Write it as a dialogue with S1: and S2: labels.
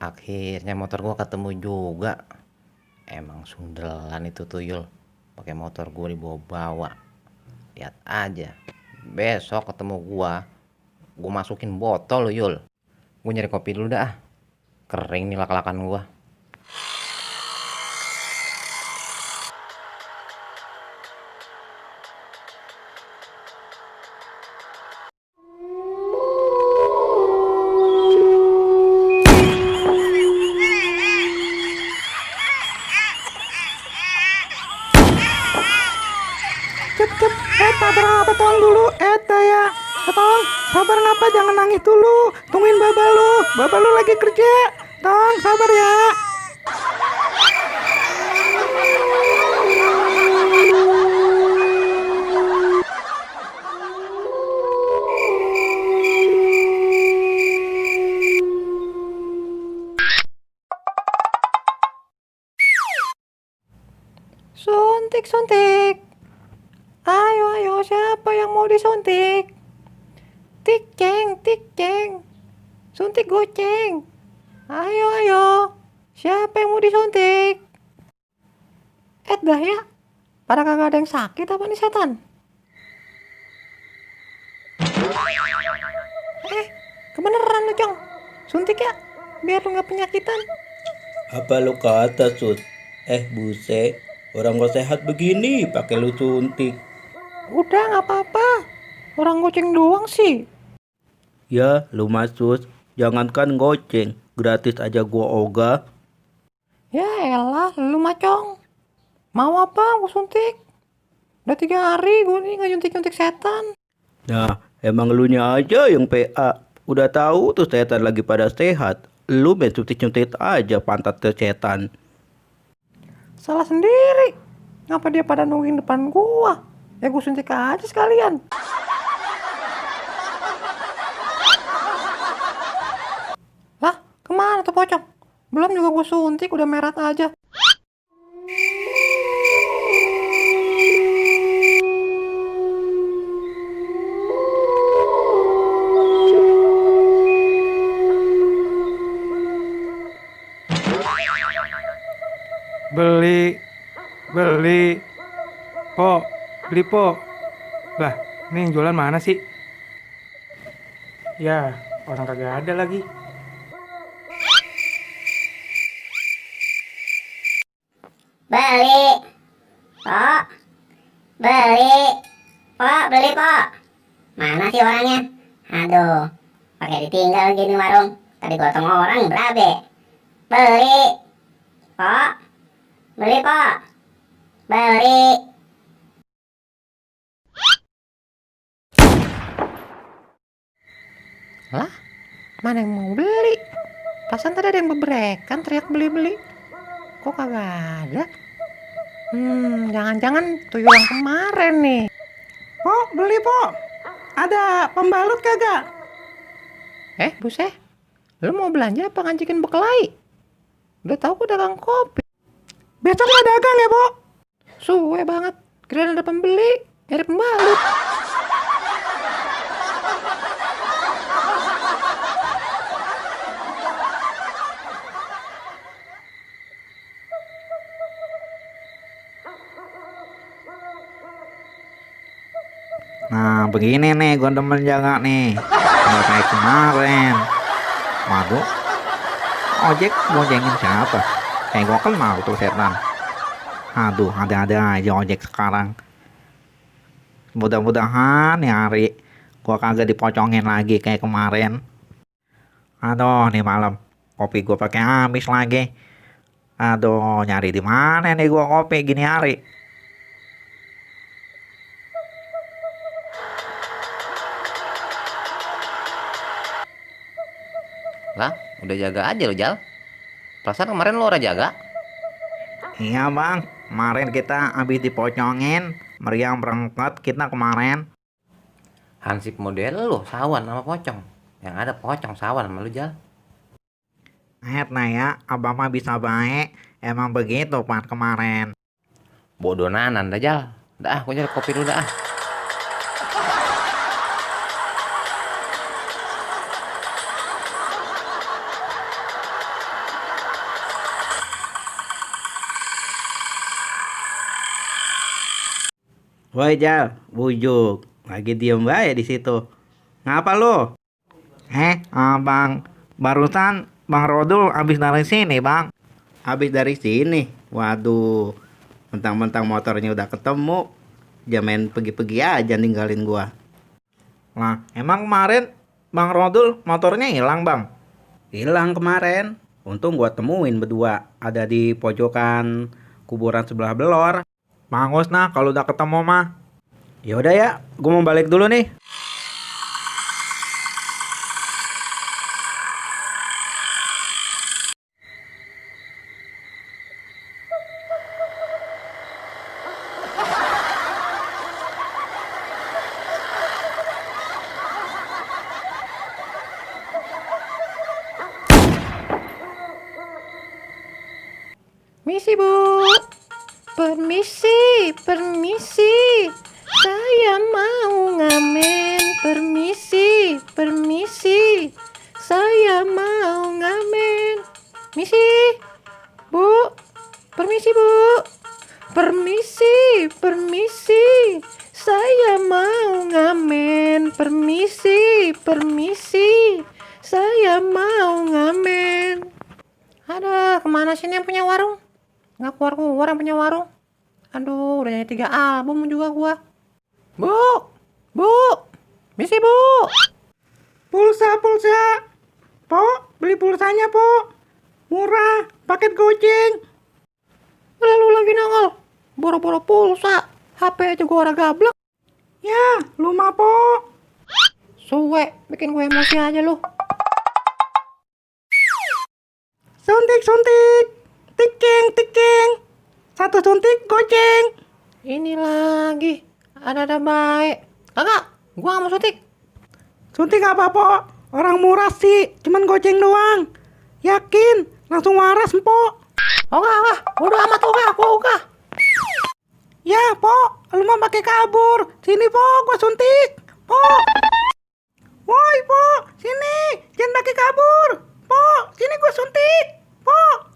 S1: Akhirnya motor gua ketemu juga. Emang sundelan itu tuyul, pakai motor gua dibawa-bawa. Lihat aja, besok ketemu gua masukin botol lo Yul. Gua nyari kopi dulu dah, kering nih lak-lakan gua.
S2: Cep, sabar apa tolong dulu, ya. Tolong, sabar ngapa, jangan nangis dulu. Tungguin baba lu lagi kerja. Tolong, sabar ya. Suntik. Ayo, siapa yang mau disuntik? Tik ceng. Suntik goceng. Ayo. Siapa yang mau disuntik? Dah ya. Pada kagak ada yang sakit apa nih setan? Kebeneran lu, Cong. Suntik ya, biar lu gak penyakitan.
S3: Apa lu kata, Sus? Buset. Orang gak sehat begini pakai lu suntik.
S2: Udah gak apa-apa. Orang goceng doang sih.
S3: Ya, lu Sus. Jangankan goceng, gratis aja gua ogah.
S2: Ya elah, lu macong. Mau apa gua suntik? Udah 3 hari gua nih nyuntik setan.
S3: Nah, emang lu nya aja yang PA. Udah tahu tuh setan lagi pada sehat. Lu main suntik-suntik aja pantat ke setan.
S2: Salah sendiri. Ngapa dia pada nungguin depan gua? Ya gua suntik aja sekalian. Lah, kemana tuh pocong? Belum juga gua suntik udah merat aja.
S4: Beli po. Lah, ini yang jualan mana sih? Ya, orang kagak ada lagi.
S5: Beli po. Mana sih orangnya? Aduh, pakai ditinggal gini warung. Tadi gotong orang berabe. Beli po.
S2: Lah, mana yang mau beli? Pasan tadi ada yang bebrekan teriak beli. Kok kagak ada? Jangan-jangan tuyul yang kemarin nih. Beli po. Ada pembalut kagak? Buset. Lu mau belanja apa ngajakin bekelai? Udah tahu aku dagang kopi. Besok nggak dagang ya, Po? Suwe banget. Kirain ada pembeli, nyari pembalut.
S6: Nah begini nih gue demen jaga nih, nggak kayak kemarin. Waduh, ojek boncengin siapa? Kayak gue kenal tuh setan. Aduh, ada aja ojek sekarang. Mudah-mudahan nih hari gua kagak dipocongin lagi kayak kemarin. Aduh, nih malam kopi gua pakai habis lagi. Aduh, nyari di mana nih gua kopi gini hari?
S1: Lah, udah jaga aja lo, Jal. Perasaan kemarin lo udah jaga.
S6: Iya bang, kemarin kita habis dipocongin, meriang berangkat kita kemarin.
S1: Hansip model lo, sawan sama pocong. Yang ada pocong sawan sama lo, Jal.
S6: Nah ya, abang mah bisa baik, emang begitu Pak kemarin.
S1: Bodoh nanan dah, Jal. Dah, gue cari kopi dulu dah.
S3: Woi Jal, bujuk. Lagi diem bae di situ. Ngapa lo?
S6: Abang, barusan Bang Rodul habis dari sini bang.
S3: Habis dari sini. Waduh. Mentang-mentang motornya udah ketemu. Dia main pergi-pergi aja ninggalin gua.
S6: Lah, emang kemarin Bang Rodul motornya hilang bang?
S3: Hilang kemarin. Untung gua temuin berdua. Ada di pojokan kuburan sebelah belor.
S6: Bagus nah kalau udah ketemu mah.
S3: Yaudah ya, gua mau balik dulu nih.
S2: Misi bu, permisi, saya mau ngamen, permisi, saya mau ngamen, misi, bu, permisi saya mau ngamen, permisi, saya mau ngamen. Ada kemana sih ini yang punya warung? Nggak keluar yang punya warung. Aduh, udah nyanyi 3 album juga gua. Bu, misi bu. Pulsa. Po, beli pulsanya po. Murah, paket goceng. Lalu lagi nongol. Boro-boro pulsa. HP aja gua orang gablek. Ya, lu mah po. Suwe, bikin gue emosi aja lu. Suntik. Tikeng. 1 suntik goceng. Ini lagi. Ada baik. Kagak, gua nggak mau suntik. Suntik apa, Po? Orang murah sih, cuman goceng doang. Yakin? Langsung waras, Po. Oga. Udah amat, Oga. Ya, Po. Lu mau pakai kabur. Sini, Po. Gua suntik. Po. Woi, Po. Sini. Jangan pakai kabur. Po. Sini gua suntik. Po.